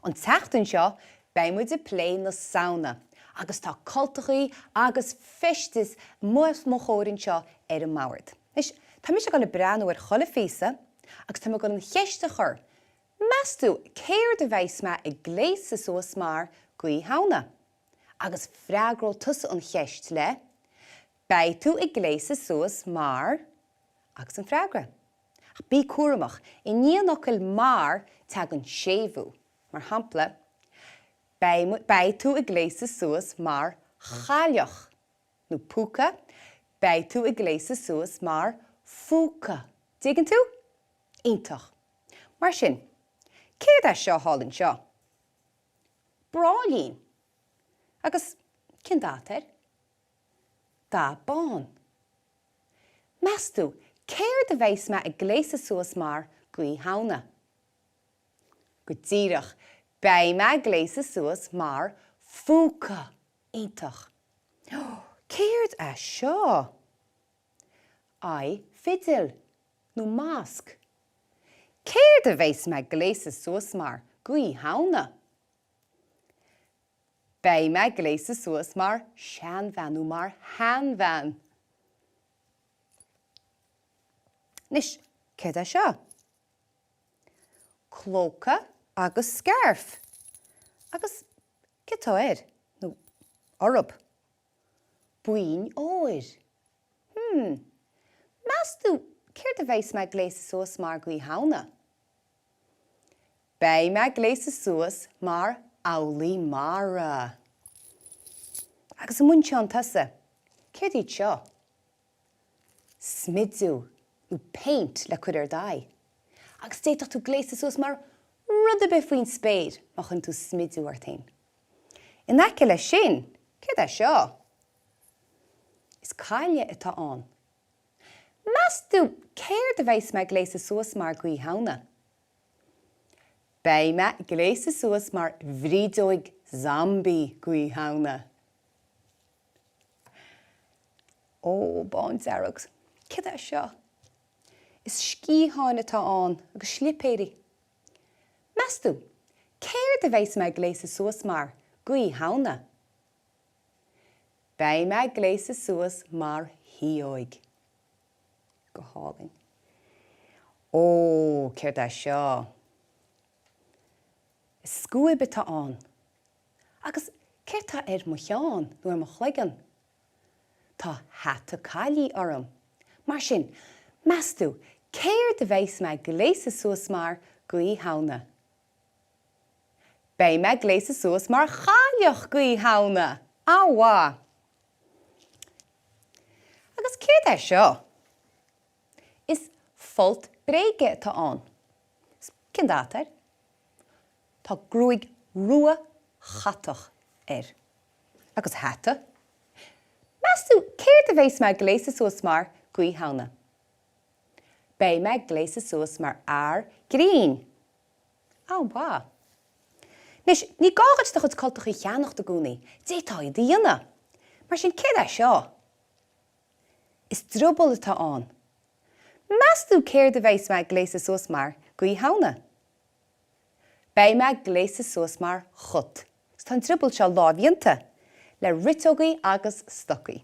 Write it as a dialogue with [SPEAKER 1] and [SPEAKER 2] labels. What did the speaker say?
[SPEAKER 1] An tseachtain seo, beidh muid ag plé na Samhna agus tá cultachaí agus feistis amuigh os mo chomhair anseo ar an mbord. Anois, tá mise ag dul ag breathnú ar chuile phíosa agus tá mé ag dul an cheist a chur, meas tú céard a bheas mé ag gléasadh suas mar go Oíche Shamhna? Agus freagróidh tusa an cheist le, Beidh tú ag gléasadh suas mar. agus an freagra. Ach bí cúramach, i ndiaidh an fhocail mar tagann séimhiú. Mar shampla, Beidh, beidh tú ag gléasadh suas mar chailleach. Nó púca, Beidh tú ag gléasadh suas mar phúca. Dtuigeann tú? Iontach. Mar sin, céard é seo thall anseo? Bráillín. Agus cén dath atá air? Dath bán. Meas tú, céard a bheas mé ag gléasadh suas mar go Oíche Shamhna? Go díreach, beidh mé ag gléasadh suas mar phúca! Iontach. Céard é seo? Aghaidh fidil, nó masc. Céard a bheas mé ag gléasadh suas mar go Oíche Shamhna? Beidh mé ag gléasadh suas mar seanbhean nó mar sheanbhean. Anois, céard é seo? Clóca agus scairf. Agus céard atá air, nó orthu? Boinn óir. Hmm. Meas tú céard a bheas mé ag gléasadh suas mar go Oíche Shamhna? Beidh mé ag gléasadh suas mar fhoghlaí mara. Agus an mhuinteán tusa, céard iad seo? Smidiú nó péint le cur ar d'aghaidh. Agus d'fhéadfadh tú gléasadh suas mar rud ar bith faoin spéir má chuireann tú smidiú ort féin. In aice leis sin, céard é seo? Is caille atá ann. Meas tú céard a bheas mé gléasta suas mar go Oíche Shamhna? Beidh mé gléasta suas mar bhrídeoig zombie go Oíche Shamhna. Ó, bándearg. Céard é seo? Is sciatháin atá ann agus slipéirí. Meas tú céard a bheas mé gléasta suas mar go Oíche Shamhna? Beidh mé gléasta suas mar shíóig. Go hálainn. Ó, céard é seo? Is scuab atá ann. Agus céard tá ar mo cheann, nó ar mo chloigeann? Tá hata caillí orm. Mar sin, meas tú, céard a bheas mé gléasta suas mar go Oíche Shamhna? Beidh mé gléasta suas mar chailleach go Oíche Shamhna! An-mhaith! Agus céard é seo? Is folt bréige atá ann. Cén dath atá air? Tá gruaig rua chatach air. Agus hata. Meas tú céard a bheas mé gléasta suas mar go Oíche Shamhna? Beidh mé gléasta suas mar fhear grinn! An-mhaith. Anois, ní gá duit do chuid cultacha a cheannacht i gcónaí, d'fhéadfá iad a dhéanamh. Mar sin, céard é seo? Is drioball atá ann. Meas tú céard a bheas mé gléasta suas mar go Oíche Shamhna? Beidh mé gléasta suas mar chut. Tá an drioball seo lámhdhéanta, le riteogaí agus stocaí.